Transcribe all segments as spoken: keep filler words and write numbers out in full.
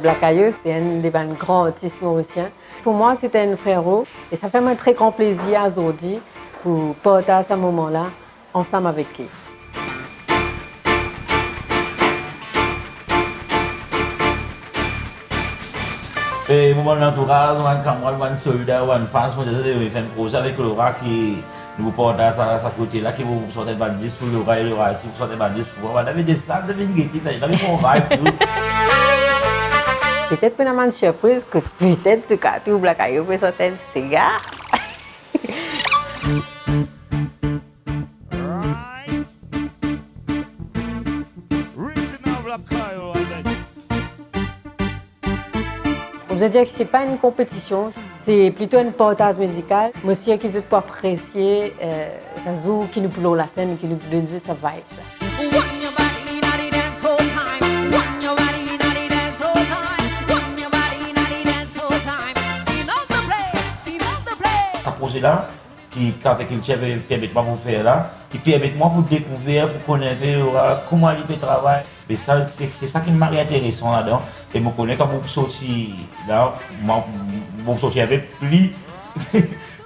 Black Ayo, se enn de bann gran artis morisien. Pou mwa, se enn frero, e sa fer mwa tre gran plezir azordi pou partaz sa moman la ansam avek li. E mo bann lantouraz, mo bann kamarad, mo bann solda, mo bann fans, mo dir, mo fer enn proze avek Laura ki nou pou partaz sa, sa kote la, ki pou sort enn bann disk pou Laura, e Laura osi pou sort enn bann disk pou mwa. Mo dir, sa, sa vinn gete sa, sa vinn bon vibe tou. Petet pou ena bann sirpriz, kot petet zot kapav trouv Black Ayo pe sort enn siga. Right. Original Black Ayo, I like. Mo dir ki se pa enn konpetision, se plito enn partaz mizikal. Mo sir ki zot pou apresie, eh, sa zour ki nou pou lor lasenn, ki nou pou donn zot sa vibe la. Wine your body inna the dance all time. Wine your body inna the dance all time. Wine your body inna the dance all time. Sit down to play, sit down to play. Sa proze la, ki Kafe Kiltir pe permet mwa pou fer la, ki permet mwa pou dekouver, pou kone enpe, ah, kouma li pe travay. Me sa, se, se sa ki mari interesan ladan. E mo kone kan mo pou sorti la, mo, mo pou sorti enpe pli,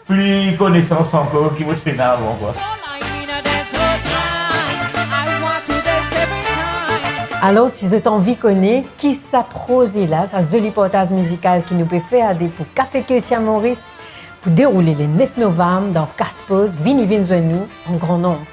pli konesans ankor ki mo ti ena avan, kwa. All I need a dance all time. I want to dance every time. Alor, si zot anvi kone ki sa proze la, sa zoli partaz mizikal ki nou pe fer de pou Kafe Kiltir Moris, pou deroule le nef novam dan Kaspoz, vini, vinn zwenn nou an gran nonb.